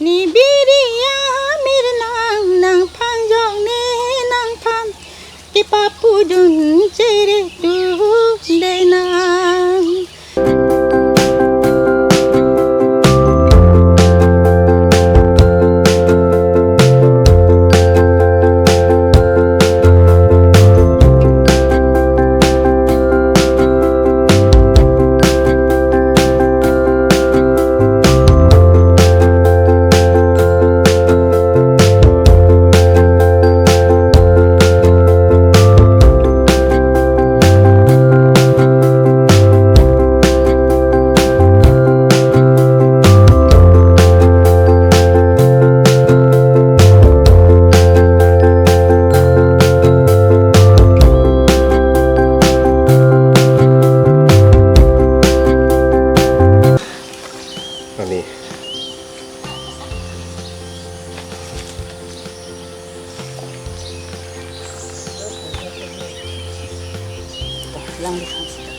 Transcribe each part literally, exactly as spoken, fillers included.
Ni biri amir nang, nangphan jok ne nangphan, kepapudun chere tu denang. Ani. Lang di khan sita.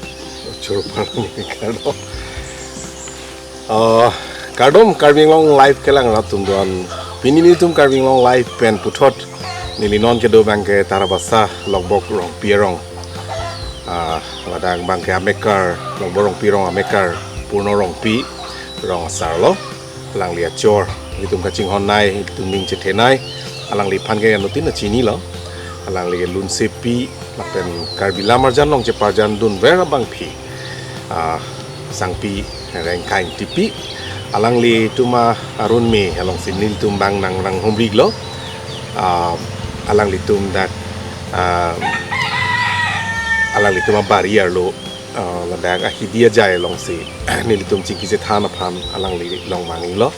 Choro parlo ni kardom. Ah, kardom Karbi Anglong Live kelang rat atum do-an. Pini nelitum Karbi Anglong Live pen puthot neli non kedo abang ke Tarabasa Lokbok Rongpi arong. Ah, ladak abang ke amekar, Lokbok Rongpi arong amekar Purno Rongpi rong asar lo. Alangli achor, itum kachinghon nei, itum ning chethe nei, alangliphan ke anuttin ta chinilo. Alangli ke lunsepi lapen Karbi lam arjan along cheparjandun ver abangpi, ah, Sangpi Rengkai Ingtipi. Alanglitum arun me alongsi nelitum abang nang nanghumri lo. Ah, alanglitum dak, ah, alanglitum abari arlo, ah, ladak ahidi ajai alongsi nelitum chingki chethan aphan alangli long mangilo.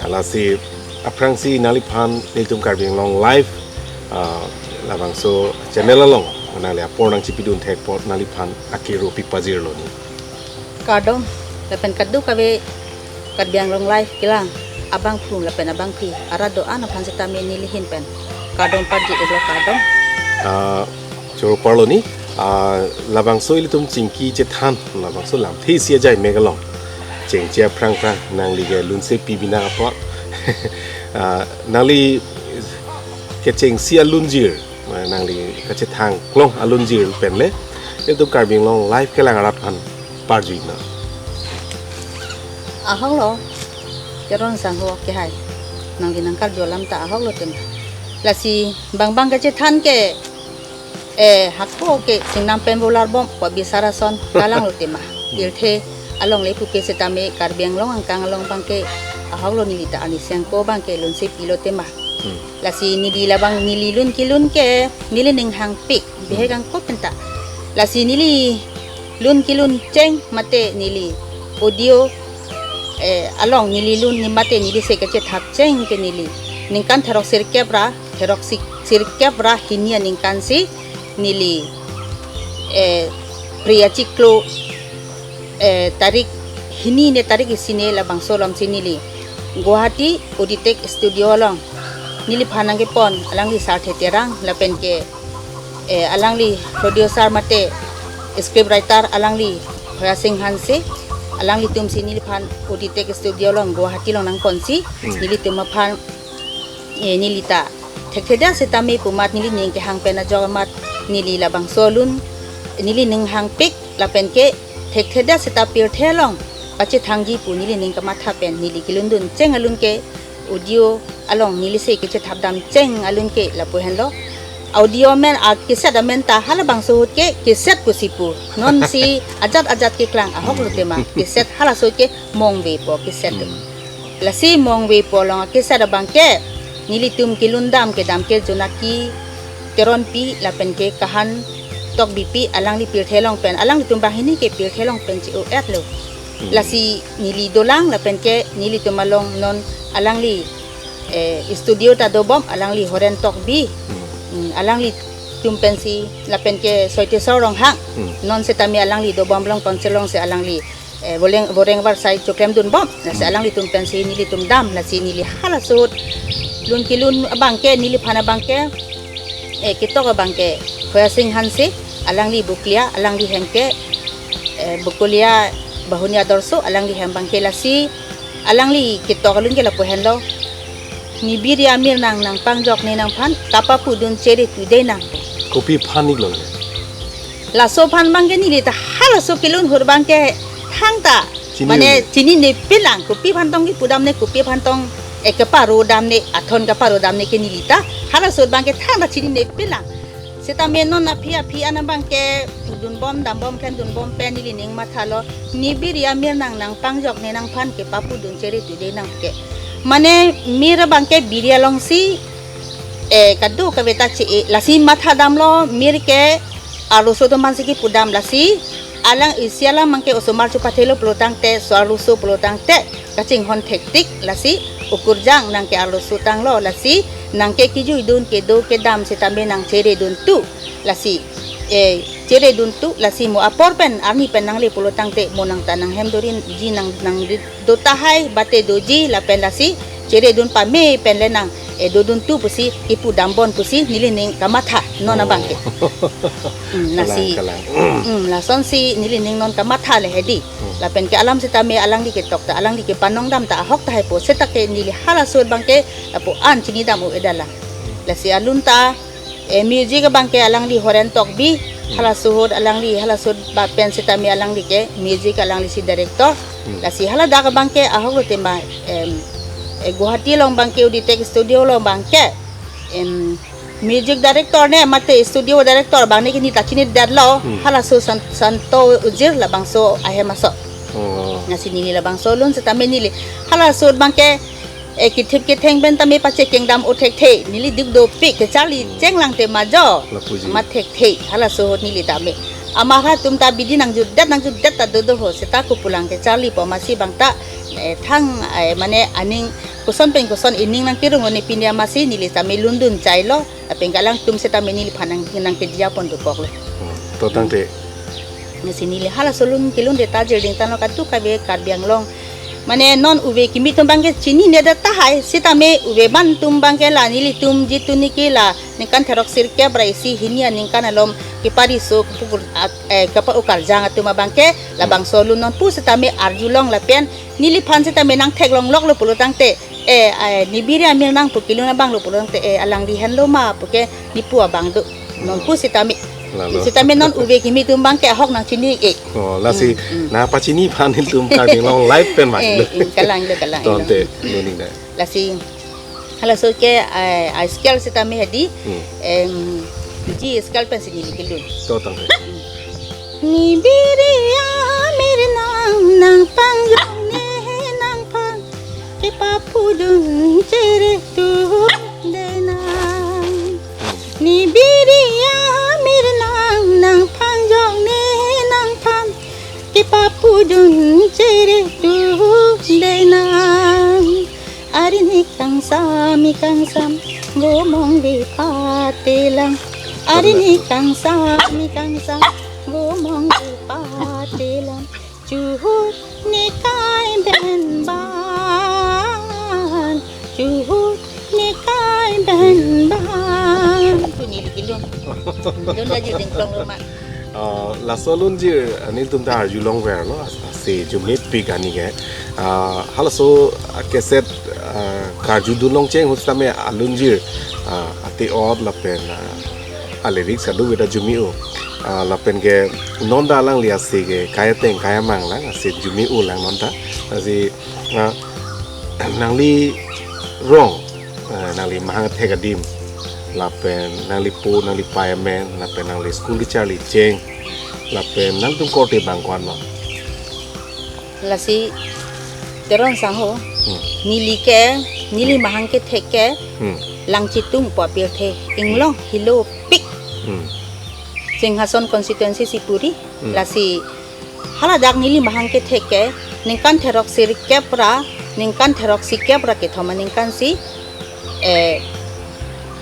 Ah, lasi aphrangsi nangliphan nelitum Karbi Anglong Live, ah, labangso channel along nangli apor nangchipidun thek apot nangliphan akero pipajirlo ni. Kardom, lapen kadokave Karbi Anglong Live kelang abangphu lapen abangpi arat do-an aphan sitame neli ahin pen kardom parji iklo, kardom. Ah, choro parlo ni, ah, labangso ilitum chingki chethan, labangso lamthe isi ajai mek along chengche aphrang phrang nangli ke lunsepi bina apot. Ah, nangli kechengsi alunjir, ah, nangli kachethang klong alunjir pen le ilitum Karbi Anglong Live kelang arat aphan parjuina. Ahok lo, Teron sangho kehai. Nangli nangkarju alam ta ahok lo tema. Lasi bang bang kachethan ke, eh, hako ke chingnam pen volar bom, ko bisar ason kalang lo tema. Pirthe along le puke sitame Karbi Anglong angkang along abang ke ahok lo, neli ta arni seng ko abang ke lunsepi lo tema. Hmm. Lasi neli labang neli lun kelun ke neli ning hangpik, bihek angko penta. Lasi neli lun kelun cheng mate neli audio, eh, along neli lun ni mate neli se kachethap cheng ke neli ningkan therok sirkep ra, therok si-, sirkep ra hini aningkan si neli, eh, Phre achiklo, eh, tarik hini ne tarik isi ne labangso alam si neli Guwahati Oditech Studio along neliphan nangkepon alangli Sarthe Terang lapen ke, eh, alangli producer mate script writer alangli Hoya Singh Hanse, alanglitum si neliphan Oditech Studio along Guwahati along nangponsi, hmm, nelitum aphan, eh, neli ta thekthedet sitame pu amat neli ning kehang pen ajok amat neli labangso alun neli ning hangpik lapen ke thekthedet seta pirthe along pachethangji pu neli ning kamatha pen neli kelundun cheng alun ke audio along neli se kachethap dam cheng alun ke lapu henlo. Audio amen, a cassette amen ta halabangso ahut ke cassette pusi pu. Non si ajat ajat keklang ahok lo tema. Cassette halaso ke mongve po cassette. Hmm. Lasi mongve po along a cassette abang ke nelitum kelun dam kedam ke Jonaki Teronpi lapen ke Kahan Tokbipi, alangli pirthe along pen, alanglitum banghini ke pirthe along pen che-o-et lo. Hmm. Lasi neli dolang lapen ke nelitum along non alangli, eh, studio ta dobom, alangli Horen Tokbi. Hmm. Hmm, alanglitum pensi lapen ke Soitesor Ronghang. Hmm. Non setame alangli dobom along council along si alangli, eh, Boreng, Boreng Varsai choklemdun bom. Lasi, hmm, alanglitum pensi nelitum dam, lasi neli halaso ahut lun kelun abang ke, neliphan abang ke, eh, ketok abang ke Hoya Singh Hanse, alangli Bokolia, alangli hem ke, eh, Bokolia Bahuni Adorso, alangli hem abang ke lasi Alangli ketok alun ke lapu henlo. Nibiri amir nang nangpangjok ne nangphan kapapudun chere tude nang. Kopi aphan iklo? Laso aphan abangke neli ta halaso kelun ahut abangke thangta. Chini mane un. Chinine pinlang kopi aphan tong kipudam ne, kopi aphan tong, eh, keparo dam ne, athon keparo dam ne ke neli ta halaso abangke thangta chinine pinlang. Setame non aphi aphi an abangke dunbom dambom klemdunbom pen nelining mathalo, nibiri amir nang nangpangjok ne nangphan kepapudun chere tude nang ke. Mane mir abangke biri alongsi, eh, kadokave ta che-e, lasi matha damlo, mir ke arloso atum aphansi kipudam, lasi alang isi alam abangke osomar chopathelo pulotangte, so arloso pulotangte kachinghon thektik, lasi ukurjang nang ke arloso tanglo, lasi nang ke kijuidun kedo kedam setame nang cheredun tu, lasi, eh, cheredun tu, lasi mo apor pen arni pen nangle pulotangte mo nang ta nang hem dorinji nang nang di-, do tahai bate doji lapen lasi cheredun pame pen le nang, eh, dodun tu pusi kipudambon pusi nelining kamatha non abangke. Oh. Hmm, lasi. Kalang, kalang. Hmm, lasonsi nelining non kamatha le hedi. Hmm. Lapen ke alam setame alangli ketok ta, alangli kepanong dam ta ahok tahai po, seta ke neli halaso abangke lapu-an chinidam un-edetlang. Hmm. Lasi alun ta, eh, music abangke alangli Horen Tokbi, hmm, halaso ahut alangli, halaso ahut ba pen setame alangli ke music alanglisi director. Hmm. Lasi haladak abangke ahok lo tema, em, eh, Guwahati along abangke Uditech Studio along abangke, em, music director ne mate studio director abang ne ke neli ta chinidetlo, hmm, halaso San-, Santo Ujir labangso ahem aso. Oh. Lasi neli labangso alun setame neli halaso ahut abangke, eh, kithip kitheng pen tame pachekeng dam un thekthe, neli duk dopik kecharli, hmm, chenglang tema jo. Lapuji. Mat thekthe, halaso ahut neli tame. Amahra atum ta bidi nangjudet nangjudet ta dodo ho, seta kopulang kecharli po masi abang ta, eh, thang, eh, mane aning koson pen koson ining nangkerung lo ne pini amasi neli tame lundun chailo, lapen ke alangtum setame neliphan nang, nangkediya pon dokok lo. Hmm. To tangte. Lasi neli halaso alun kelun de ta jirding tanglo kadokave Karbi Anglong. Mane non uve kimi atum abangke chinine det tahai, setame uve ban atum abangke la nelitum jitu niki la ningkan therok sirkep ra isi hini aningkan alom kepariso kepukur at-, eh, kepa-ukarjang atum abangke, hmm, labangso alun non pu setame arjulong lapen neliphan setame nangtheklonglok lo pulotangte, eh, eh, nibiri amir nang pu kelun abang lo pulotangte, eh, alangli henlo ma pu ke nepu abang do. Non pu setame. Lalo. Setame non uve kimi atum abangke ahok nangchini-e. Oh, lasi, hmm, hmm, na pachini aphan nelitum Karbi Anglong live pen ma. Eh, hmm, kalang do, kalang do. Tangte, nelining da. Lasi halaso ke, eh, a-scale setame hedi, hmm, em, G scale pensi neli kelun. To tangte. Nibiri amir nang nangpangjok ne nangphan kepapudun chere tude nang. Nibiri amir nang nangpangjok ne nangphan kepapudun chere tude nang. Arini kangsam ikangsam gumong di patelang. Arini kangsam ikangsam gumong di patelang. Chuhut ne kai ben ban. Chuhut ne kai ben ban. Tu neli kelun. Lun da jirding klong lo ma. Ah, laso alunjir, ah, nelitum ta arjulongverlo, ah, ase arjumepik ani ke. Ah, halaso, ah, cassette, ah, karjudun longcheng ahut setame alunjir, ah, ate-ot lapen, ah, a-lyrics kadokave ta arjume-o. Ah, lapen ke non ta alangli ase ke kai ateng kai amang lang, ase arjume-o lang non ta. Lasi, ah, nangli rong, eh, nangli mahang thek adim, lapen nanglipo nanglipei amen, lapen nangli school kecharli cheng, lapen nangtum korte abang ko-an ma? Lasi Teron Sangho, hmm, neli ke, neli mahang kethek ke, hmm, Langchitung pu apirthe, inglong, hmm, hilopik. Hmm. Singhason constituency Sipuri, hmm, lasi haladak neli mahang kethek ke, ningkan therok sirkep ra, ningkan therok sikep ra kethom aningkan si, eh,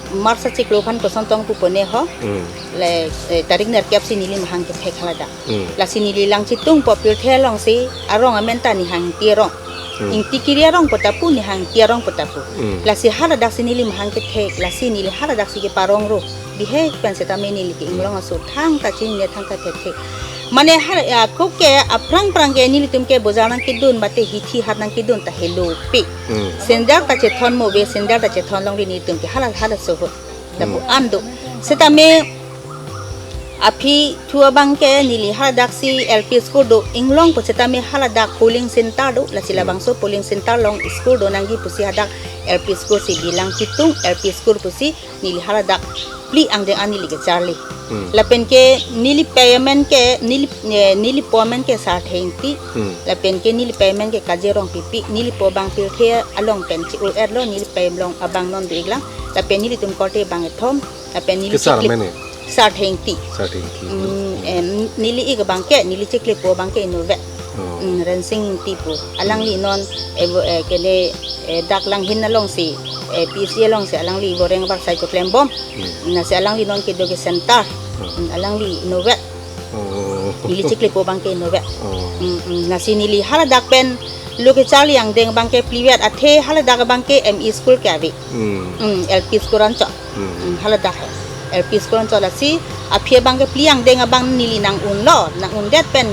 March achiklo aphan koson tong pupo ne ho, hmm, le, eh, tarik nerkep si neli mahang kethek haladak. Hmm. Lasi neli Langchitung pu apirthe alongsi arong amen ta Nihang Ingti arong. Hmm. Ingti Kiri arong pu ta pu, Nihang Ingti arong pu ta pu. Hmm. Lasi haladak si neli mahang kethek, lasi neli haladak si keparong ro. Bihek pen setame neli ke inglong aso thangta chinine thangta thekthe. Mane har, ya, kok ke aphrang phrang ke nelitum ke bojar nangkedun, mate hithi hat nangkedun ta helopik. Hmm. Sandal ta chethon mo ave, sandal ta chethon longle nelitum ke hala, halaso ahut. Lapu Hmm. an do. Setame aphi thu abang ke neli haladak si L P school do inglong pu setame haladak polling center do, lasi Hmm. labangso polling center along school do nangji pusi hadak L P school si bilang kitung, L P school pusi neli haladak phli angdeng an neli kecharli. Hmm. Lapen ke neli payment ke, neli, eh, neli po amen ke Sarthe Ingti. Hmm. Lapen ke neli payment ke Kaje Rongpipi, neli po abang pirthe along pen che-o-er lo, neli payment along abang non do-ik lang. Lapen nelitum korte abang kethom, lapen neli Ke Sar chekli amen e? Sarthe Ingti. Sarthe Ingti. Hmm, em, neli ik abang ke, neli chekli po abang ke inutvet. Oh. Hmm, Rensing Ingti pu. Alangli non, eh, vo-, eh, kene, eh, dak Langhin along si, eh, P H D along si alangli voreng barsai choklem bom. Hmm. Lasi alangli non kedo ke center. Hmm. Hmm, alangli inutvet. Oh. Neli chekli po abang ke inutvet. Oh. Hmm, hmm. Lasi neli haladak pen lo kecharli angdeng abang ke phlivet, athe haladak abang ke M E school ke ave. Hmm. Hmm, L P school anchot. Hmm. Hmm, haladak he. L P school anchot, lasi aphi abang ke phli angdeng abang neli nang-un lo, nang-undet pen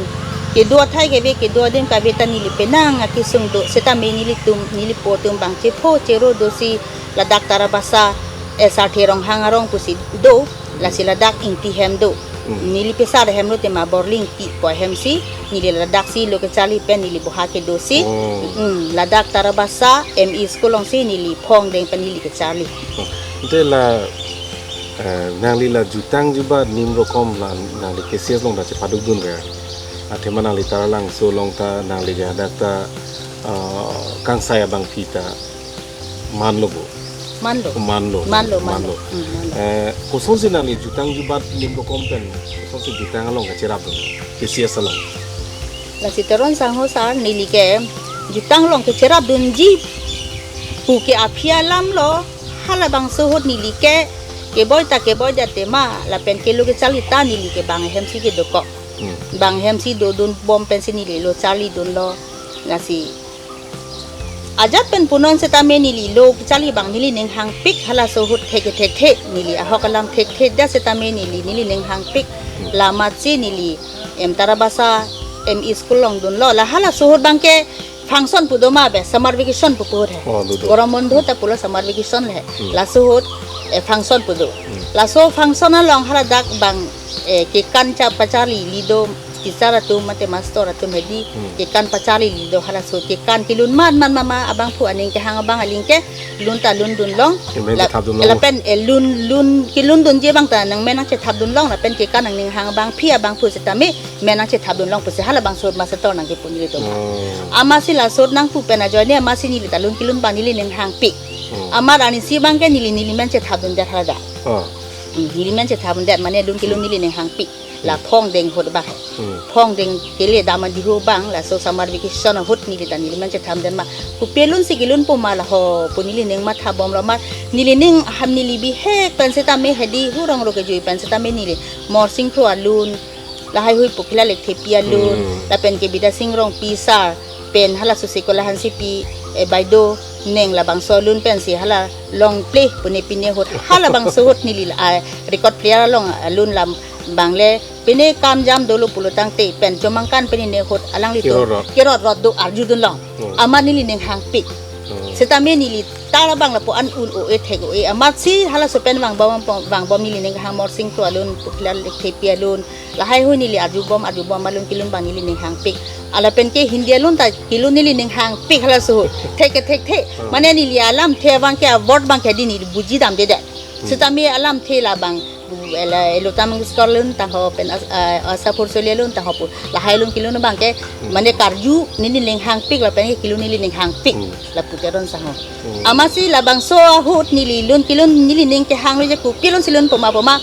kedo athai ke ave, kedo adim ke ave ta neli penang akesung do, setame nelitum, neli po atum abang chepho chero do si ladak Tarabasa, eh, Sarthe Ronghang arong pusi do, lasi ladak Ingti hem do. Hmm. Neli Pesar hem lo tema Borli Ingti pu ahem si, neli ladak si lo kecharli pen neli boha kedo si. Oh. Hmm, ladak Tarabasa M E school along si neli pho angdeng pen neli kecharli. Oh. Ante la, eh, nangli la jutang jubat nim rokom la nangli K C S along ta chepadukdun ke. Athema nangli Taralangso along ta nangli ke hadak ta, eh, kangsai abangpi ta manlo bo. Manlo. Manlo. Manlo, manlo. Manlo. Hmm, manlo. Eh, kosonsi nangli jutang jubat nim rokom pen, kosonsi jutang along kacherapdun, K C S along? Lasi Teron Sangho sir, neli ke jutang along kacherapdunji pu ke aphi alam lo, halabangso ahut neli ke keboi ta keboi det tema, lapen ke lo kecharli ta neli ke bang hem si kedokok. Hmm. Bang hem si dodun bom pensi neli lo charlidun lo. Lasi ajat pen punon setame neli lo kecharli abang neli ning hangpik, halaso ahut thek thekthe, neli ahok alam thekthe det setame neli, neli ning hangpik. Hmm. La amatsi neli em Tarabasa M E school along dunlo, la halaso ahut abang ke function pu do ma ave, summer vacation pu pu ahut he. Oh, do, do. Gorom bondo ta pulo summer vacation le he. Hmm. Laso ahut, eh, function pu do. Hmm. Laso function along haladak abang, eh, kekan cha pacharli li do, teacher atum mate master atum hedi, Hmm. kekan pacharli li do, halaso kekan kelun man man mama abangphu aning kehang abang aling ke lun ta lundun long. Kemen La-, chethapdun long. Lapen, eh, lun, lun kelundunji abang ta nangmen nangchethapdun long, lapen kekan nangning hang abangpi abangphu setame men nangchethapdun long pusi halabangso ahut master nangkepu nelitum. Oh. Amatsi laso ahut nangpu pen ajoine amatsi neli ta lun kelun abang neli ning hangpik. Oh. Amat arnisi abang ke neli, neli men chethapdundet haladak. Oh. Hmm, neli men chethapdundet mane lun kelun Hmm. neli ning hangpik. La Hmm. pho angdeng ahut abang he. Hmm. Pho angdeng kele dam adihu abang, laso summer vacation ahut neli ta neli men chethapdun ma. Kopi alun si kelun po ma laho pu neli ning matha bom lo amat. Neli ning ham neli bihek pen setame hedi hurong ro kejui pen setame neli Morsing Kro alun, lahai hui Pokhila Lekthepi alun, Hmm. lapen ke Bidya Sing Rongpi sir, pen halaso si Kola Hansepi, eh, Baido, neng labangso alun pensi hala Longple pune pine ahut halabangso ahut neli, ah, record player along alun lam abang le pine kam jam dolo pulo tangte pen chomangkan pine ahut alanglitum Kerot rot. kerot rot do arjudun long. Hmm. Amat neli ning hangpik. Hmm. Setame neli tar abang lapu-an un o-e thek o-e. Amatsi halaso pen vangbom, vangbom neli ning hang Morsing Kro alun, Pokhila Lekthepi alun, lahai hui neli arju bom, arju bom alun kelun abang neli ning hangpik. Ala pen ke Hindi alun ta kelun neli ning hangpik halaso ahut. Thek thekthe. Hmm. Mane neli alamthe abang ke a-word abang ke hedi neli buji damdedet. Hmm. Setame alamthe labang, bu-, ela, Lata Mangeshkar alun tangho pen as-, ah, Asha Bhonsle alun tangho pu. Lahai alun kelun abang ke, Hmm. mane karju neli ning hangpik lapen ke kelun neli ning hangpik. Hmm. Lapu Teron Sangho. Hmm. Amatsi labangso ahut neli lun kelun neli ning kehang lo je kopi alun si lun po ma po ma.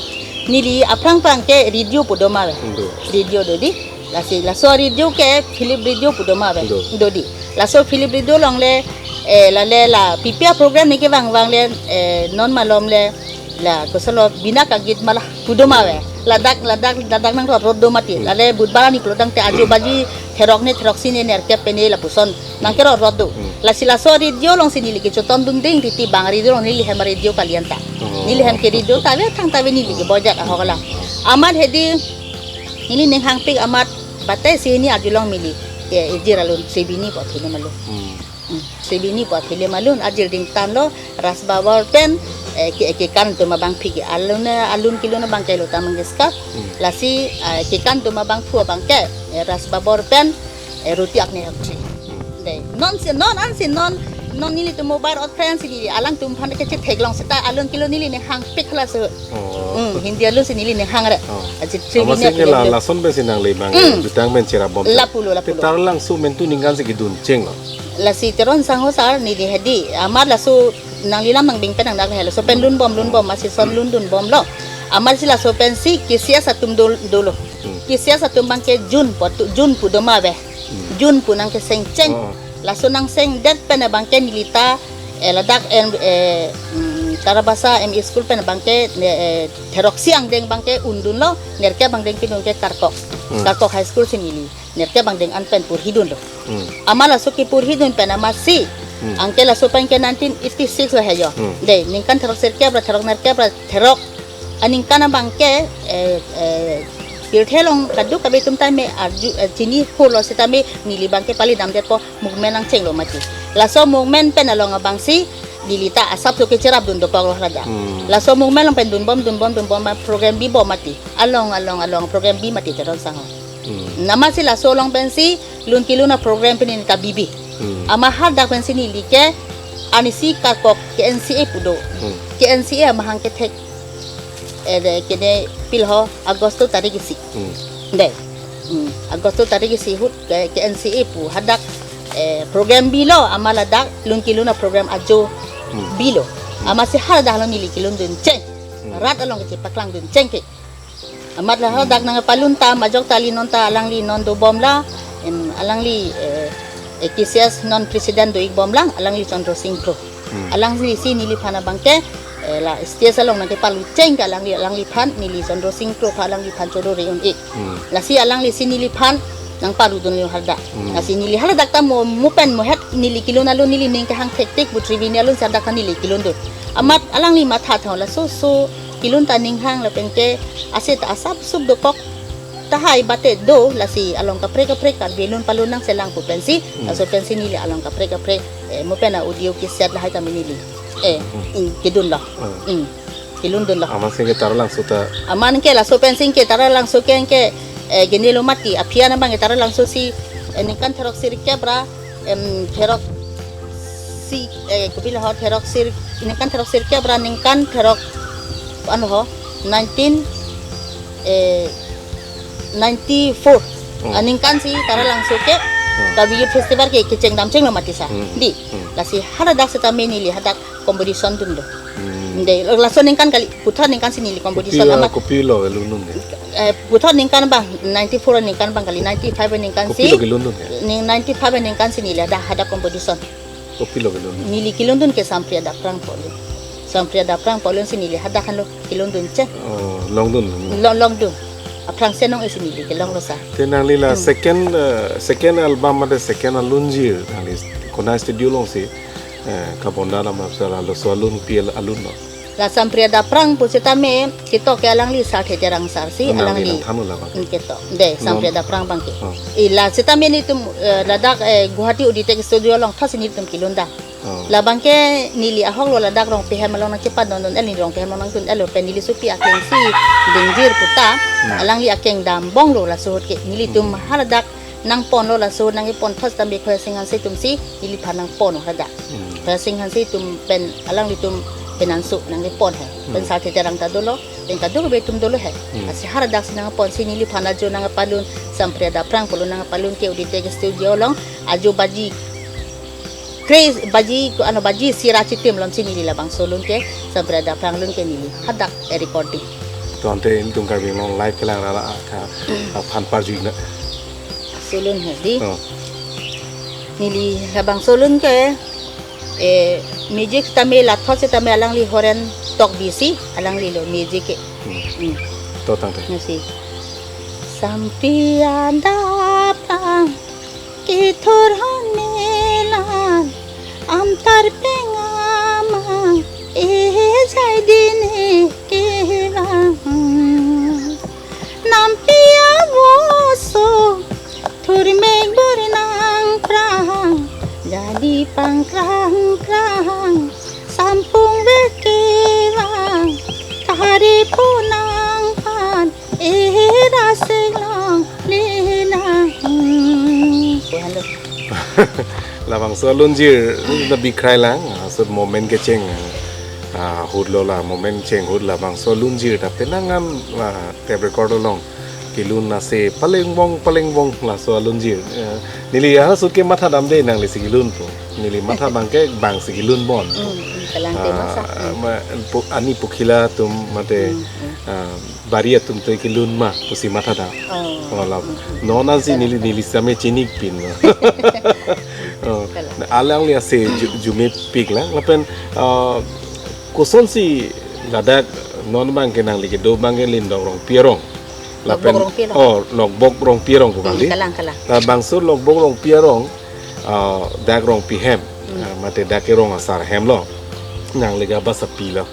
Neli aphrang phrang ke radio pu do ma ave. Hmm, do. Radio do di. Lasi laso radio ke Philip Radio pu do ma ave. Do. Do di. Laso Philip Radio along le, eh, la le la P P R program neli kevang vang le, eh, non malom le la kosonlo Bina Ka Geet Mala pu do ma ave. Ladak, ladak, ladak nangrot rot do mati. Hmm. La le Budbar arni pulo tangte ajo baji therok ne therok si ne nerkep pine lapuson nangkerot rot do. Hmm. Lasi laso radio along si neli kechotondun ding titi bang radio along neli hem radio kalian ta. Oh. Neli hem ke radio ta ave thangta ave neli keboi det ahok alam. Amat hedi Neli ning hangpik amat batai si hini arjulong mili. Ke ejir alun Sribini pu film alun. Hmm. Hmm. Sribini pu film alun ajir dingtan lo Raj Babbar pen, eh, ke, kekan atum abangpi ke alun, eh, alun kelun abang ke Lata Mangeshkar. Hmm. Lasi, eh, kekan atum abangphu abang ke, eh, Raj Babbar pen, eh, Roti Agne Hak Thi. Hmm. Dei. Non si, non an si, non, non nelitum mobile ot friend si neli alangtum aphan ke chetheklong seta alun kelun neli ning hangpik laso. Oh. Hmm, Hindi alun si neli ning hang re. Oh. Ajit Amat Sribini si film la alun. Lason pen si nangli abang, Hmm. jutang pen cherap bom. Lapulo, lapulo. Te Taralangso mentu ningkan si kedun chenglo. Lasi Teron Sangho sir neli hedi. Amat laso nangli lam nangbing pen nangdak le laso pen lun bom, lun bom, amatsi son lun dun bomlo. Amatsi laso pensi K C S atum dol-, dolo. Hmm. K C S atum abang ke June pu tu, June pu doma ave. Hmm. June pu nangkeseng cheng. Oh. Laso nangseng det pen abang ke neli ta, eh, ladak em, eh, mm, Tarabasa M E School pen abang ke, ne, eh, theroksi angdeng abang ke undunlo, nerkep angdeng kedun ke Karkok. Hmm. Karkok High School si neli nerkep angdeng an pen purhidunlo. Hmm. Amat laso kepurhidun pen amatsi, Hmm. anke laso pen ke nineteen eighty-six lo he jo. Hmm. Dei, ningkan theroksirkep ra therok nerkep ra therok aningkan abang ke, eh, eh, pirthe along kadokave atum tame arju, eh, chini holo setame neli abang ke pali damdetpo movement nangchenglo mati. Laso movement pen along abangsi neli ta asapso kecherap dun dokoklo haladak. Hmm. Laso movement along pen dun bom, dun bom, dun bom, program bi bom mati. Along, along, along program bi mati Teron Sangho. Hmm. Amatsi laso along pensi lun kelun aprogram pen neli ta bibi. Hmm. Amat haladak pensi neli ke arnisi Karkok K N C A pu do. Hmm. K N C A amahang kethek, eh, dei, kene pilo Agosto tarik isi. Hmm. Dei. Hmm. Agosto tarik isi ahut ke K N C A pu hadak, eh, program bilo amat ladak lun kelun aprogram ajo Hmm. bilo. Hmm. Amatsi haladak lo neli kelun dun cheng. Hmm. Rat along kechepaklang dun cheng ke. Amat la hadak nangpalun ta majok ta li non ta alangli non dobom la, em, alangli, eh, eh, K C S non president do-ik bom lang, alangli Chandra Sing Kro. Hmm. Alanglisi neliphan abang ke, eh, la stage along nangkepalu cheng ke alangli, alangliphan, neli Chandra Sing Kro aphan alangliphan choro re un-e. Hmm. Lasi alanglisi neliphan nangpalu dunlo haladak. Hmm. Lasi neli haladak ta mo, mo pen mo het neli kelun alun neli ning kehang thektik putri bini alun si hadak ta neli kelun dun. Amat alangli matha tha laso so kelun ta ning hang lapen ke aset asap sup dokok tahai bate do lasi along kaprek kaprek Karbi lun palun nangselang pu pensi, Hmm. laso pensi neli along kaprek kaprek, eh, mo pen a audio cassette lahai tame neli, eh, Hmm. in kedunlo. Hmm. Hmm. Kelun dunlo. Amat sing ke Taralangso ta. Amat ke laso pensi ke Taralangso ke ke, eh, genelo mati. Aphi an abang ke Taralangso si, eh, ningkan therok sirkep ra, em, therok si, eh, kopilo ho therok sir, ningkan therok sirkep ra ningkan therok, ano ho, nineteen, eh, ninety-four. Hmm. Aningkan si Taralangso ke, Hmm. Karbi Youth Festival ke kecheng dam chenglo mati sa. Hmm. Dei. Hmm. Lasi haladak setame neli hadak competition dunlo. Hmm. Dei, laso ningkan kali, puthot ningkan si neli competition Kopilo, amat. Kopilo kelun dun ke? Eh, puthot ningkan abang, ninety-four ningkan abang kali, ninety-five ningkan si. Kopilo kelun dun ke? Ning ninety-five ningkan si neli hadak, hadak competition. Kopilo kelun dun? Neli kelun dun ke Sampriya Daprang pu alun. Sampriya Daprang pu alun si neli hadak henlo kelun dun cheng. Oh, long dun. Long, long dun. Aphrangsi anong isi neli kelonglo sa. Te nangli la Hmm. second, eh, second album mate second alunjir nangli konat studio along si, eh, kabonda nama sala laso alun pi al-, alun lo? La Sampriya Daprang pu setame ketok ke alangli Sarthe Terang sir si. Oh, nangli alangli nangthanlo labang. Hmm, ketok. Dei, Non. Sampriya Daprang abang ke. Oh. Eh, la setame nelitum, eh, ladak, eh, Guwahati Auditech Studio along thotsi nelitum kelun dam. Oh. Labang ke neli ahok lo ladak Rongpi hem along nangchepadon dun el, neli Rongpi hem along nangtun el lo pen neli sopi akeng si dingjir pu ta, Hmm. alangli akeng dambomlo laso ahut ke nelitum Hmm. haladak nangponlo laso ahut nangkepon thot tame Khorsing Hanse atum si neliphan nangponlo hadak. Hmm. Khorsing Hanse atum pen alanglitum penanso nangkepon he. Pen Hmm. Sarthe Terang ta dolo, pen kadokave atum dolo he. Hmm. Lasi haladak si nangpon si neliphan ajo nangpalun, Sampriya Daprang pu alun nangpalun ke Auditech Studio along ajo baji kre baji ko ano baji sira chitim lom si neli labangso alun ke Sampriya Daprang alun ke neli hadak, eh, recording. To ante nelitum Karbi Anglong live kelang rara ka, Hmm. aphan parju na. Laso alun he dei. Oh. Neli labangso alun ke, eh, music tame lathot setame alangli Horen Tokbi si alangli lo music ke. Hmm. Hmm. To tangte. Lasi. Sampriya Daprang kethur hone lang, amtar peng amang, eh, jai dine kevang. Nampi avo Pangkrang krang, sampung vekevang, tari punang pan, era singlong linang. Labangso alunjir, na bikrai lang, ah, so moment kecheng, ah, ahut lo la, moment cheng ahut labangso alunjir, ta penang an, ah, tape record along kelun ase palengvong palengvong laso alunjir. Eh, neli ahut ke mathadamde nanglisi kelun pu. Neli matha abangke bangsi kelun bon. Hmm, hmm, kalang te masa. Ah, ma, pu-, ani pukhila atum mate, hmm, hmm, ah, bari atum te kelun ma pusi mathadam. Oh, oh, la, hmm, hmm, non ansi kalang, neli, kalang, neli same chinipin. Oh, kalang, na alangli ase ju-, jumepik lang. Lapen, ah, kosonsi ladak non abangke nangli kedo abangke Lindong Rongpi arong. Lapen, Lokbok Rongpi arong. Oh, Lokbok Rongpi arong ko, hmm, kali? Kalang, kalang. Labangso Lokbok Rongpi arong, ah, dak Rongpi hem, hmm, ah, mate dak ke rong asar hem lo. Nangli ke basa pilo.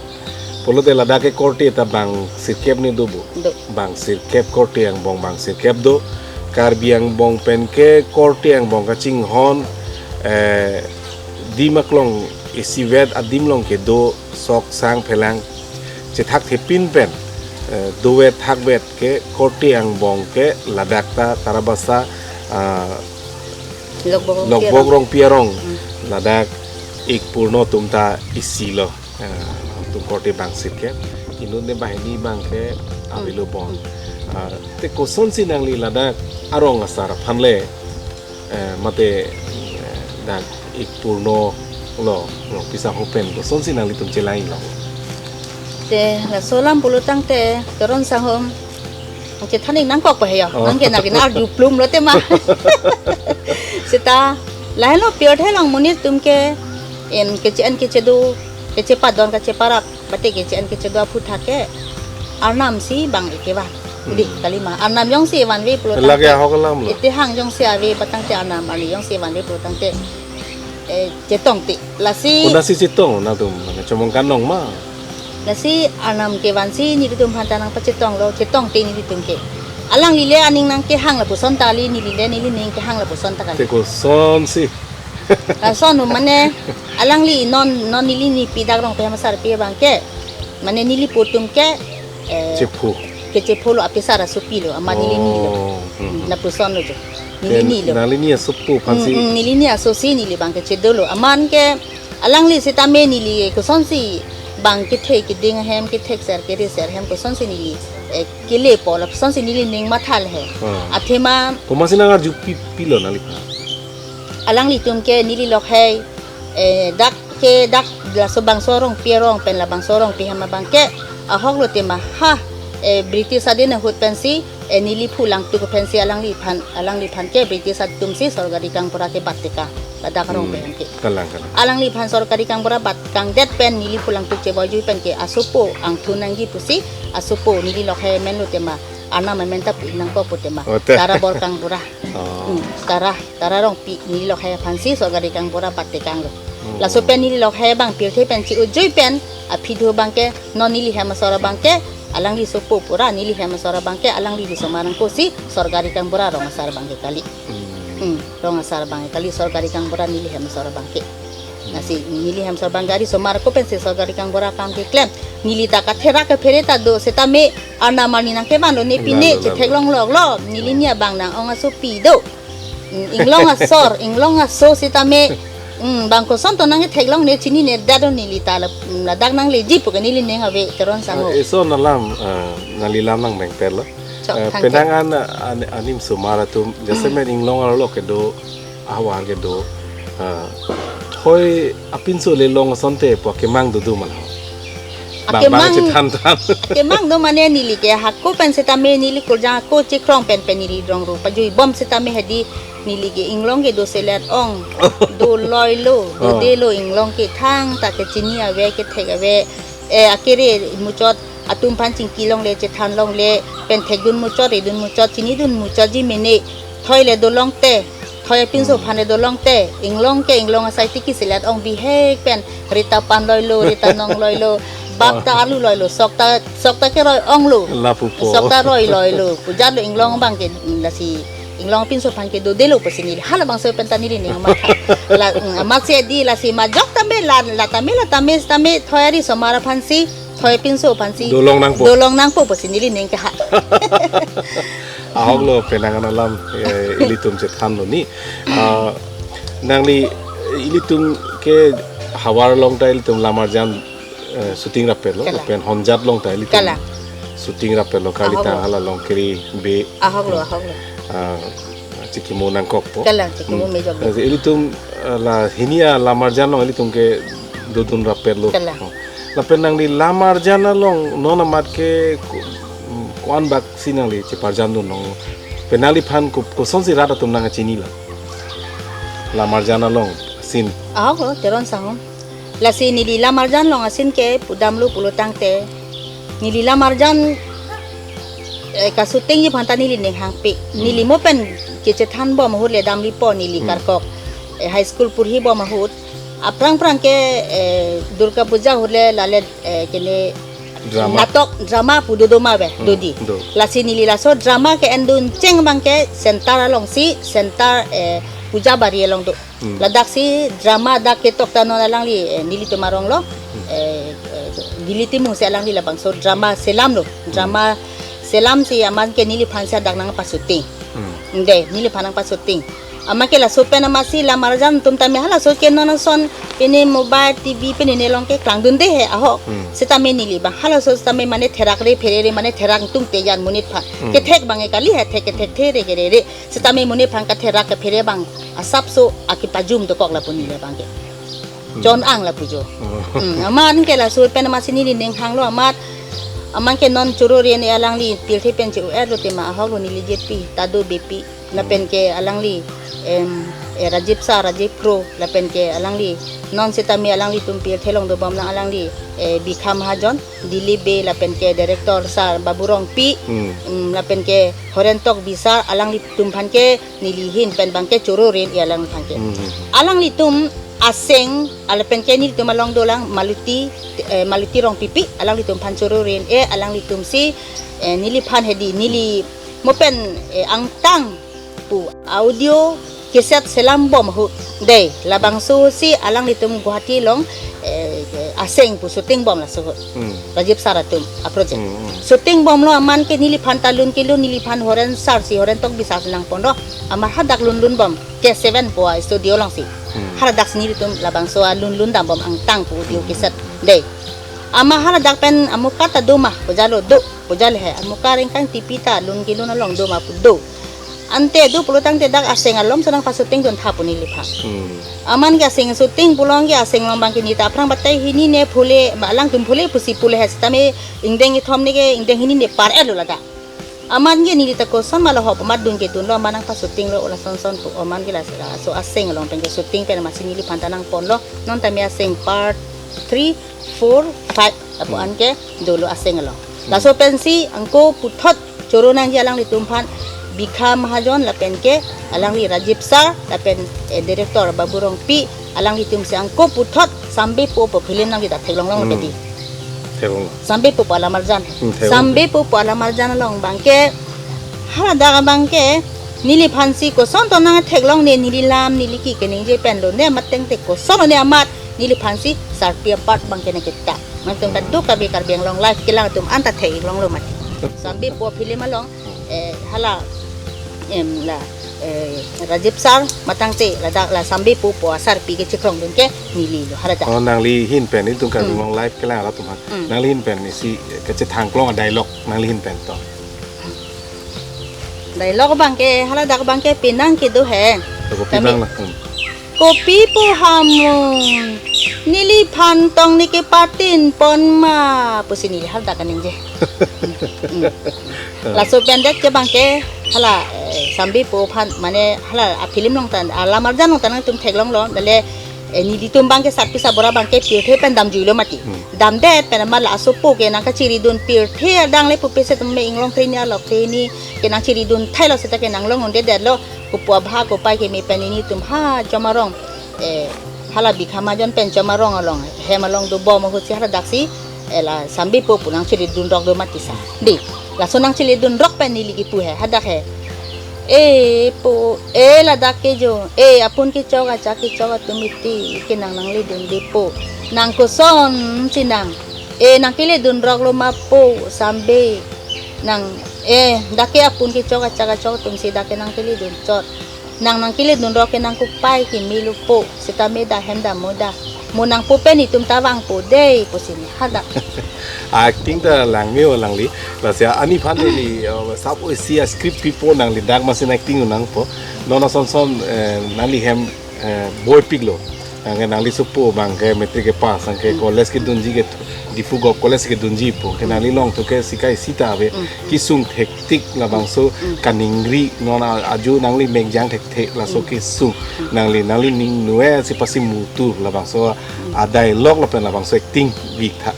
Pulote ladak ke korte ta bang sirkep ni do bo. Do. Bang sirkep, korte angbong bang sirkep do. Karbi angbong pen ke korte angbong kachinghon, eh, adim aklong isivet adim along kedo sok sang phelang chethakthepin pen, eh, dovet thakvet ke korte angbong ke ladak ta Tarabasa, ah, Lokbok Rongpi Lokbok arong. Rongpi arong. Hmm. Ladak ik purno atum ta isi lo. Ah, atum korte bang sirkep. Inut ne banghini abangke, hmm, avelo bon. Hmm. Ah, te kosonsi nangli ladak arong asar aphan le, eh, mate, eh, dak ik purno lo, lo pisa hopen kosonsi nanglitum chelang lo? Te laso alam pulo tangte, Teron Sanghom, chethan ik nangkok pa he yo. Oh. Nangke nangke na arju plum lo tema. Seta, lahenlo pirthe along monit atum ke, en keche-en kechedo, kechepadon kecheparap, mate keche-en kechedo aphuthak ke Arnam si bang ekevan. Udi, hmm, kalima. Arnam jongsi vanve pulo tangte, lake ahok alam lo. Ite hang jongsi ave patangte Arnam arni jongsi vanve pulo tangte, eh, chetongte. Lasi konatsi chetong, nangtum, mane chomong kanong ma? Lasi Arnam kevansi nelitum aphan ta nangpachetong lo, chetongte nelitum ke. Alangli le aning nangkehang lapuson ta kali, neli le nelining kehang lapuson ta kali. Te kosonsi? Lason mane, alangli non, non neli nipi dak Rongpi hem asarpi abangke, mane neli pu atum ke, eh, chepho. Kechepho lo, apisar asopi lo, amat neli ni lo. Oh, hmm, hmm. Lapuson lo jo. Neli ni lo. Nangli ni asopo aphansi. Hmm, hmm, neli ni asosi neli abangke chedo lo. Amat ke alangli sitame neli kosonsi bang kethe keding ahem, kethek ser kere ser ahem kosonsi neli, eh, kelepo lapusonsi nelining mathal he. Ah. Athema. Komatsi nang arju pi, pilo nangli aphan? Alanglitum ke neli lok hei, eh, dak ke dak laso bangso Rongpi arong pen labangso Rongpi hem abangke ahok lo tema ha, eh, British adin ahut pensi, eh, neli phu langtuk pensi alangliphan, alangliphan ke British atumsi sorkari kangbura ke bat tekang ladak arong, hmm, pen ke. Kalang, kalang. Alangliphan sorkari kangbura bat kangdet pen neli phu langtuk chevoi jui pen ke asopo angthun nangji pusi asopo neli lok hei amen lo tema. Arnam amen ta pu nangkok pu tema. Oh, te. Tarabor kangbura. Oh. Hmm, Tara, Tara Rongpi neli lok hei aphansi sorkari kangbura bat tekang lo. Hmm. Laso pen neli lok hei abang pirthe pen chi-ujui pen aphi do abangke non neli hem asor abangke alangli sopo pura, neli hem asor abangke alangli bisomar nangkoksi sorkari kangbura rong asar abangke kali. Hmm. Hmm, rong asar abangke kali sorkari kangbura neli hem asor abangke. Lasi neli hem asor abang gari somar ko pensi sorkari kangbura akam keklem. Neli ta katherak kaphere ta do setame Arnam arni nangkevan lo ne pine. Lalo, lalo. Chetheklong lok lo. Neli ni abang nang-ong asopi do. Mm, inglong asor, inglong aso setame. Mm, bang koson to nangketheklong ne chininedet do neli ta la, mm, ladak nangleji pu ke nelining ave Teron Sanghom. Ah, eson alam, ah, nangli lam nangmengpet lo. Chok, eh, thank you. Penang an, an, anim somar atum, jasemet inglong arlo kedo, ahavar kedo, ah, thoi apinso le long asonte pu akemang dodo ma lo? Bang, bang akemang, chethan than. Akemang do mane neli ke hako pen setame neli kurjang ako chekrong pen pen neli rong ru pajui bom setame hedi neli ke inglong kedo selet ong. Doloi lo, oh, dode lo inglong ke thangta kechini ave kethek ave. Eh, akere muchot atum aphan chingki longle, chethan longle, pen thekdun muchot, redun muchot, chinidun muchotji mene, thoi le dolongte, thoi apinso, hmm, aphan le dolongte, inglong ke inglong asai tiki selet ong bihek pen, rita pan loilo, rita nong loilo, bap ta alu loilo, sok ta, sok ta keroi onglo, lapu po, sok ta roi loilo, pu jat lo inglong abangke, lasi inglong apinso aphan ke dodelo pusi neli, halabangso pen ta nelining matha. La, mm, amatsi di lasi majok tame la, la tame la tame tame thoi ari osomar aphansi, thoi pinso aphansi. Dolong nangpo. Dolong nangpo pusi neli ning keha. Ahok lo penang an alam, eh, ilitum chethan lo ni. Ah, nangli, ilitum ke havar along ta ilitum Lamarjan, eh, shooting rapet lo, Kalang. Pen Honjat along ta ilitum Kalang. Shooting rapet lo, kali Ahok ta lo. Hala Longkiri Bey. Ahok lo, ahok lo. Ah, chikimo nangkokpo. Kalang, chikimo Hmm. mejok. Lasi ilitum, eh, la hini a Lamarjan along ilitum ke dodun rapet lo. Kalang. Lapen nangli Lamarjan along non amat ke ko-, ko-an bak si nangli cheparjan dun nong. Pen nangliphan ko-, kosonsi rat atum nangkachini la. Lamarjan along scene. Ahok lo, Teron Sanghum. Lasi neli Lamarjan along a-scene ke pudamlo pulo tangte, neli Lamarjan, eh, ka-shooting ji aphan ta neli ning hangpi. Hmm. Neli mo pen kechethan bom ahut le damlipo neli Hmm. karkok, eh, high school purhi bom ahut. Aphrang phrang ke, eh, Durga Puja ahut le lale, eh, kene Drama. Natok drama pu dodo ma be, Hmm, dodi. Do. Lasi neli laso drama ke-endun cheng abang ke center alongsi, center, eh, Puja Bari along do. Hmm. Ladak si drama dak ketok ta non alangli, eh, nelitum arong lo, Hmm. eh, eh, Dili Timung si alangli labangso drama selam lo. Hmm. Drama selam si amat ke neliphan si hadak nangpa-shooting. Hmm. De, neliphan nangpa-shooting. Amat ke laso pen amatsi Lamarjan atum tame halaso ke non ason pine mobile, T V pine nelong ke klangdunde he ahok. Hmm. Setame neli abang halaso setame mane therakre pherere mane therak tung te jan monit aphan. Hmm. Kethek abang ke kali he thek kethek the re kerere. Setame monit aphan katherak kephere abang asapso akepajum dokok lapu neli abang ke. Hmm. Chon-ang lapu jo. Oh. Hmm, amat ke laso pen amatsi neli ning hanglo amat. Amat ke non choro ri-en alangli pirthe pen che-o-et lo tema ahok lo neli jepi, ta do bepi. Lapen ke alangli, em, eh, Rajiv sir, Rajiv Kro, lapen ke alangli non setame alanglitum pirthe along dobom lang alangli, eh, Bikha Mahajon, Dilip Bey, lapen ke director sir Babu Rongpi, Hmm. em, lapen ke Horen Tokbi sir, alanglitum aphan ke neli ahin pen abang ke choro ri-en alang aphan ke. Hmm. Alanglitum aseng, lapen ke nelitum along dolang Maluti, eh, Maluti Rongpipi, alanglitum aphan choro ri-en, eh, alanglitum si, eh, neliphan hedi, neli mo pen, eh, angtang pu audio cassette selam bom ahut. De, labangso si alanglitum Guwahati along, eh, eh, aseng pu shooting bom laso ahut. Hmm. Rajiv sir atum a-project. Hmm, hmm. Shooting bomlo amat ke neliphan ta lun kelun neliphan Horen sir si Horen Tokbi sir si nangponlo. Amat hadak lun lun bom K seven pu a-studio alongsi. Hmm. Haladak si nelitum labangso alun lun dam bom angtang pu audio Hmm. cassette. De. Amat haladak pen amuka ta do ma, pujalo do, pujal he, amuka Rengkang T P ta lun kelun along do ma pu do. Ante do pulo tangte dak aseng alom so nangpa-shooting dun tha pu neliphan. Hmm. Amat ke aseng shooting pulo ke aseng along abang ke neta aphrang batai hini ne phule, ba alangtum phule pusi phule he setame ingdeng ithom ne ke ingdeng hini ne par-et lo ladak. Amat ke neli ta koson ma lo hop amat dun ke dunlo amat nangpa-shooting lo ola son son pu amat ke la, laso aseng along pen ke shooting pen amatsi neliphan ta nangponlo non tame aseng part three, four, five apu Hmm. an ke dolo aseng along. Hmm. Laso pensi angko puthot choro nangji alanglitum aphan Bikha Mahajon lapen ke alangli Rajiv sir lapen, eh, director Babu Rongpi alanglitum si angko puthot Sambe Po pu film nangji ta theklong long Hmm. peti. Theklong. Sambe Po pu Lamarjan. Hmm, theklong. Sambe Po pu Lamarjan along abang ke haladak abang ke neliphan si koson to nangtheklong ne neli lam neli ki keningje pen lo ne amat tengte koson lo ne amat neliphan si sarpi apart abang ke nangketa. Amat atum kadokave Karbi Anglong live kelang atum anta theklong lo mati. Sambe Po film along, eh, hala, em, la, eh, Rajiv sir matangte ladak la Sambe Po pu asarpi kechekrong dun ke neli lo haladak. Oh, nangli ahin pen itum Karbi Hmm. Anglong live kelang arat atum aphan. Hmm. Nangli ahin pen isi kachethang klong a-dialogue nangli ahin pen to. Dialogue abang ke, haladak abang ke penang kedo he. Kopi Kami abang la. Hmm. Kopi pu hamun. Neliphan tong ne kepatin pon ma. Pusi neli haladak kaningje. Hmm. Laso pendet ke abang ke, hala, eh, Sambe Po aphan, mane, hala, a-film along ta, a-Lamarjan along ta nangtum theklong lo, lale, eh, nelitum abang ke sarpi sabor abang ke pirthe pen damjui lo mati. Hmm. Damdet pen amat laso Po ke nangkachiri dun pirthe adang le pupe setame inglong three ni alok three ni ke nangchiri dun thailo seta ke nanglong un'edet lo, kopu abha kopai keme pen nelitum ha Chomarong, eh, hala Bikha Mahajon pen Chomarong along, hem along dobom ahut si haladak si, eh, la Sambe Po pu nangchiri dun rok do mati sa. Di, laso nangchiri dun rok pen neli kipu he, hadak he. E po, e ladak ke jo, e apun kechok achak kechok atum iti, ke nang nangledunde po. Nang kosonsi nang, e nang keledun rok lo ma po, sambe. Nang, e, dak ke apun kechok achak kechok atumsi dak ke nang keledun chot. Nang nang keledun rok ke nang kopai kemelo po. Sitame dak hem dam mo dak. Mo nangpo pen itum ta vangpo dei pusi ne hadak. Acting ta langme-o alangli. Lasi ani aphan neli, uh, sap o isi a-script pipo nangli dak masi acting nangpo. Non ason son, eh, nangli hem, eh, boipiklo. Anke nangli sopo abang ke matric kepass, anke college kedunji ke Diphu Govt College kedunji po. Ke nangli longthu ke sikai sita ave. Mm. Kesung thektik labangso kaningri non a-, ajo nangli mengjang thekthe laso kesung. Nangli, nangli ning nue si pasi mutu labangso a-dialogue lapen labangso acting vek tha.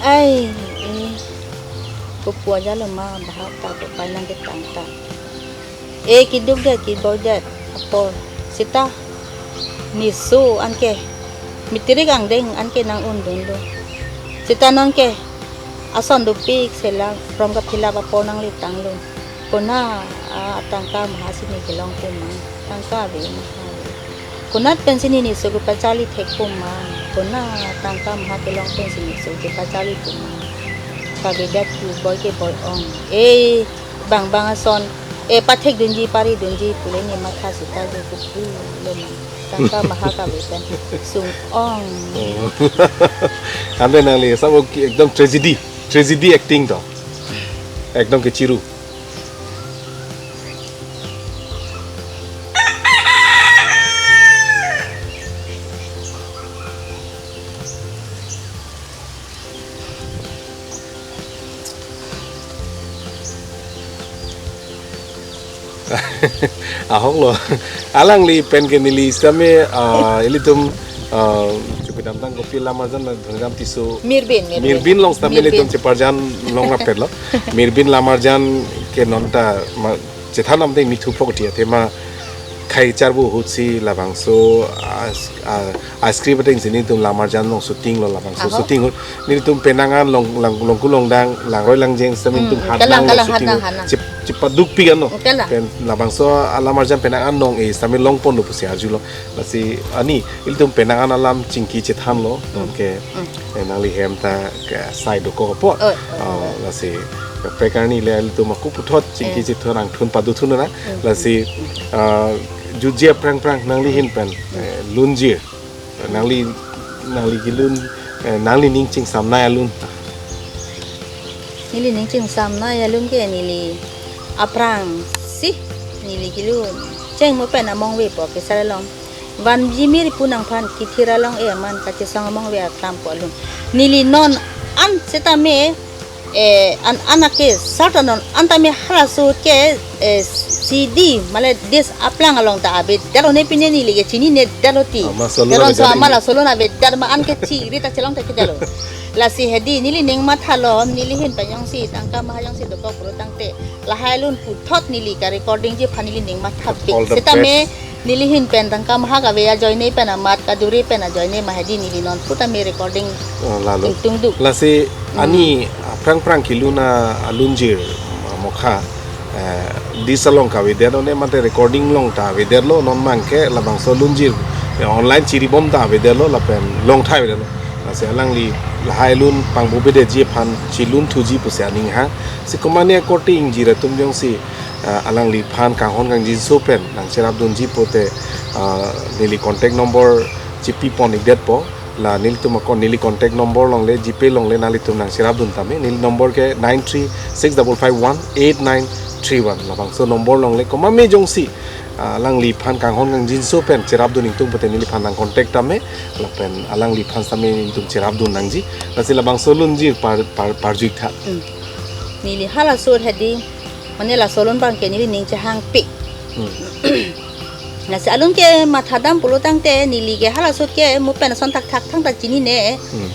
Ai, eh, kopuja lo ma bahak ta kopai nangketang ta. E keduk det keboi det apor. Sita niso anke matric angdeng anke nang undunlo. Sita non ke ason dopik sela form ka-fill up apor nangletanglo. Konat atangka maha si ne kelongpo ma. Tangka ave maha. Konat pensi ne niso kepacharli thekpo ma. Konat atangka maha kelong pensi niso kepacharlipo ma. Kavedet keboi keboi ong. E, bang bang ason, e, pathekdunji paridunji pule ne matha sita jo kuku lo ma. Tangka maha kave pen sung ong. Oh. Ante nangli sabo ki ekdom tragedy, tragedy acting to. Ekdom kechiru. Ahok lo. Alangli pen ke neli sitame, ah, ilitum, ah, chupidamtang kopi Lamarjan Dhondiram Tisso. Mirbin, Mirbin. Mirbin along sitame Mirbin. Ilitum cheparjan longrap-etlo. Mirbin Lamarjan ke non ta ma chethan namte mithu phok ti athema khei charbo ahutsi labangso a, a, a-script atengsi nelitum Lamarjan along shooting lo labangso. Aho. Shooting ahut nelitum penang an long, long, longku longdang langroi langjeng sitame Hmm, nelitum kalang, hatnang lo kalang, shooting hatnang, ahut. Hatnang. Chep-, chepadukpik anlo. Kalang. Pen labangso a-Lamarjan penang an long-e sitame longponlo pusi arjulo. Lasi ani ilitum penang an alam chingki chethanlo. Hmm. Anke Hmm. Eh, nangli hem ta ke sai dokok apot. Oh, oh, oh. Lasi kaprek arni le ilitum ako puthot chingki Eh. chithon angthun paduthun na. Hmm. Lasi, ah, jutji aphrang phrang nangli ahin pen, eh, lunjir. Nangli, nangli kelun, eh, nangli ning chingsamnei alun. Neli ning chingsamnei alun ke neli aphrangsi neli kelun cheng mo pen among ve po kesar along. Vanji mir pu nangphan kithir along e aman kachesong among ve aklam ko alun. Neli non an setame, eh, an, an ake sarta non an tame halaso ke, eh, C D male disc aplang along ta avedetlo ne pine neli ke chininedetlo ti. Ah, ma solo Karon so avedetlo ama ini. La solo na avedetlo ma an ke chiri ta chelong ta kedetlo. Lasi hedi neli ning mathalo neli ahin pen jongsi tangka maha jongsi dokok pulo tangte. Lahai alun puthot neli ka-recordingji aphan neli ning mathapik. All the Setame best. Neli ahin pen tangka maha kave ajoine pen amat kaduri pen ajoine ma hedi neli non pu tame recording Oh, lalo. Ingtungduk. Lasi Hmm. ani aphrang phrang kelun alunjir, ah, mokha, eh, disc along kavedet one mate recording along ta avedetlo non abang ke labangso lunjir, eh, online chiribom ta avedetlo lapen longthai avedetlo. Lasi alangli lahai alun pangbubedeji aphan chilunthuji pusi aning ha. Si komane akorte ingjir atum jongsi, ah, alangliphan kanghon kangjinso pen nangcherapdunji pote, ah, neli contact number chipipon-ikdetpo. La nelitum akon neli contact number along le GPay along le nanglitum nangcherapdun tame. Neli number ke nine three six double five one eight nine three one. Labangso number along le komane jongsi, ah, alangliphan kanghon kangjinso pen cherapdun ingtung pote neliphan nangcontact tame. Lapen alangliphan sitame nelitum cherapdun nangji. Lasi labangso lunjir par, par, parjuitha. Hmm. Neli halaso hedi, mane laso alun abang ke neli ning chehangpik. Hmm. Lasi alun ke mathadam pulo tangte neli ke halaso ke mo pen ason thakthak thangta chinine. Hmm.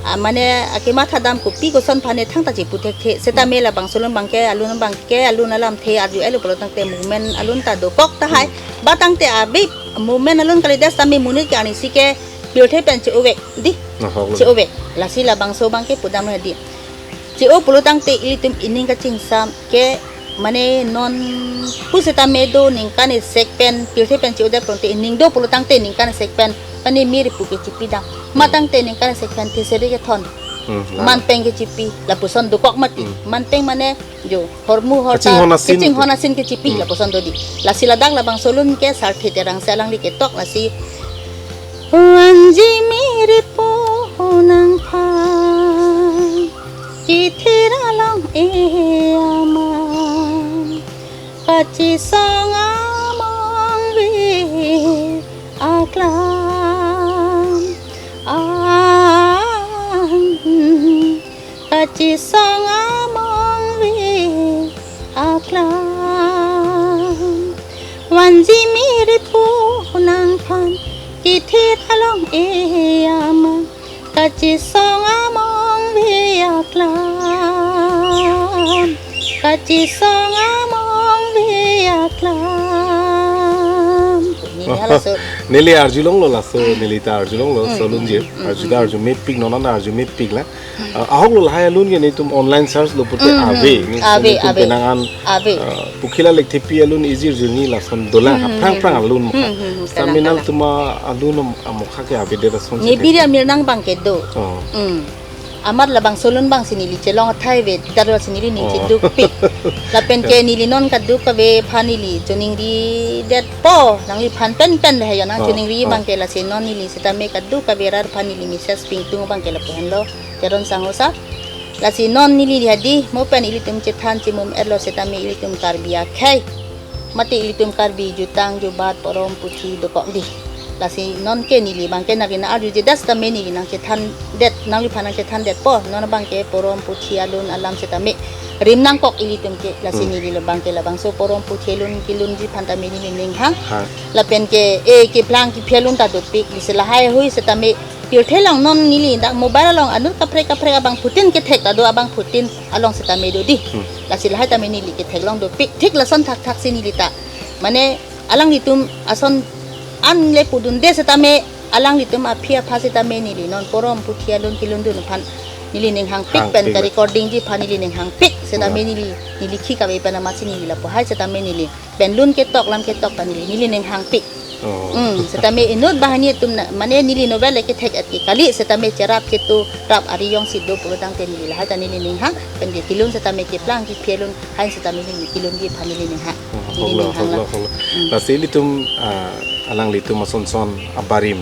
Ah, mane ake mathadam kopi koson aphan ne thangta chipu thekthe. Setame Hmm. labangso alun abang ke alun abang ke alun alamthe arju-etlo pulo tangte movement alun ta dokok tahai. Hmm. Ba tangte abi movement alun kalidet setame monit ke arnisi ke pirthe pen che-ovek di. Ahok lo. Che-ovek. Lasi labangso abang ke pudam hedi. Che-o pulo tangte ilitum ining kachingsam ke Mane non pusitame do ningkan isek pen, pirthe pen chi-odet pon te ning do pulo tangte ningkan isek pen, mane mir pu kechipi dam. Ma tangte ningkan isek pen theseri kethon. Hmm, lalo. Manpeng kechipi, lapuson dokok mati. Hmm. Manpeng mane jo, hormu horta, Kachinghon asin. Kachinghon asin kechipi, Hmm. lapuson dodi. Lasi ladak labangso alun ke Sarthe Terangsi alangli ketok lasi. Vanji mir pu nangphan, kethir along e amang, kachisong among vir aklam. Ang, kachisong among vir aklam. Vanji mir pu nangphan, kethir along e amang, kachisong among vir aklam. Kachisong among vir aklam. Neli halaso. Neli arjulonglo laso, neli ta arjulonglo, Hmm, so alun ji. Hmm, hmm, Arju ta hmm. arju mepik, non ta arju mepik la. Ah, ahok lo lahai alun ke netum online search lo pute Hmm, hmm. ave. Ni Ave, netum ave. penang an, Ave. ah, Pukhila Lekthepi alun ijir juni lason dolang, Hmm, hmm, aphrang hmm, phrang hmm. alun mukha. Hmm, hmm, hmm. Kalang, Staminal kalang. tuma alun am-, amokha ke ave de lason Ni si biri thek. amir nang bang ke do. Oh. Hmm. Amat labangso alun bang si neli chelong athai ave, darwa si neli ning Oh. cheduk pik. Lapen ke Oh. neli non kaduk kave aphan neli choningri detpo, nangliphan pen pen le hayo nang Oh, choningri oh. bang ke lasi non neli sitame kaduk kave rat aphan neli message pingtung bang ke lapu henlo, Teron Sangho sir. Lasi non neli hadi, mo pen ilitum chethan chimum etlo sitame ilitum Karbi akhei. Mate ilitum Karbi jutang jubat porom puthi dokok di. Lasi non ke neli bang ke nari na arju jedas tame neli nang chethan det, nangliphan nang chethan detpo, non bang ke porom puthi alun alam sitame rim nangkok ilitum ke, lasi Hmm. neli lo bang ke labangso porom puthi alun kelunji aphan tame neli ning hang. Ha. Lapen ke e keplang kephi alun ta dopik, lasi lahai hui sitame pirthe along non neli dak mobile along anut kaprek kaprek abangphutin kethek ta do, abangphutin along sitame do di. Hmm. Lasi lahai tame neli kethek long dopik, thik lason thakthak si neli ta. Mane alanglitum ason an le pudunde sitame alanglitum aphi apha sitame neli non porom puthi alun kelundun aphan neli ning hangpik Hangpik pen ka la. recording ji aphan neli ning hangpik sitame Ya. neli, neli khi kave pen amat si neli lapu hai sitame neli pen lun ketok lam ketok ta neli, neli ning hangpik. Oh. Hmm, sitame inut banghini atum na, mane neli novel le kethek at ke kali sitame cherap chetu rap ari jongsi do pulo tangte neli lahai ta neli ning hang, pen ke kelun sitame keplang kephi alun, hein sitame neli kelunji aphan neli ning hang. Oh, Neli hoklo, ning hang la. hoklo, hoklo. Hmm. Lasi ilitum, ah, alanglitum ason son abarim,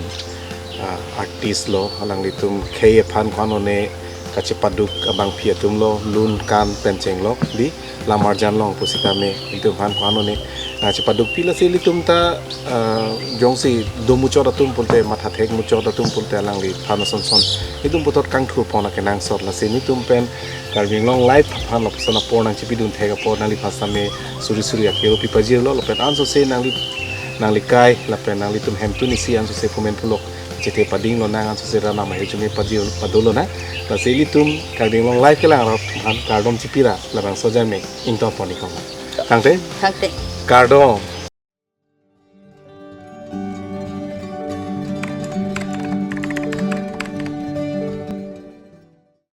ah, artist lo, alanglitum khei aphan ko-an one kachepaduk abangpi atum lo, lun kan pen chenglok di, lam arjan long pusitame, ilitum aphan ko-an one, ah, chepadukpi lasi ilitum ta, ah, jongsi do muchot atum pulote, matha thek muchot atum pulote alangliphan ason son. Ilitum puthot kangthur pon akenangsot lasi nelitum pen Karbi Anglong Live aphan lapuson apor nangchipidun thek apor nangliphan sitame suri suri akero pipajirlo lapen ansose nangli, nanglikai lapen nanglitum hemtun isi ansose phumen phulok chethe pading lonang ansose ranam ahe chume pajir pado lonang. Lasi ilitum Karbi Anglong Live kelang arat aphan kardom chipira labangso ajat me ingtong pon-ik koma. Tangte? Tangte. Kardom.